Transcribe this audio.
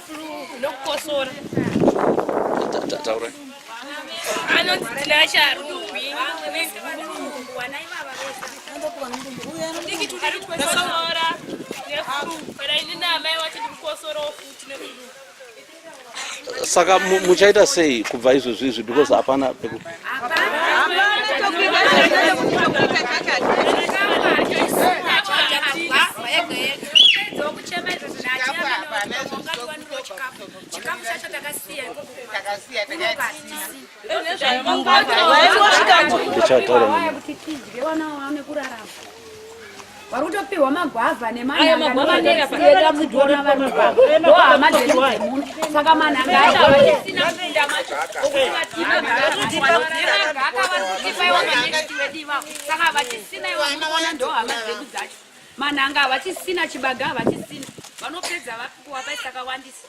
Flu nokukosora. Taurai. Anonzi Tinashe Ruduwi. Kukosora neflu. Kana ini naamai wacho ndikukosorawo futi neflu. Saka muchaita sei kubva izvozvi izvi because hapana peku Ndichataura nemi. Kuti tidye vana vaone kurarama. Vari kutopiwa magwavha nemanhangamuona vari ndo hama dzedu dzemuno, saka manhanga acho havachisina kuenda macho okuti vatimagaka vari kutipa iwa manesti wedu ivavo, saka havachisina iwa. Munoona, ndo hama dzedu dzacho. Manhanga havachisina, chibaga havachisina, vanopedza vapuwa paisakawandisa.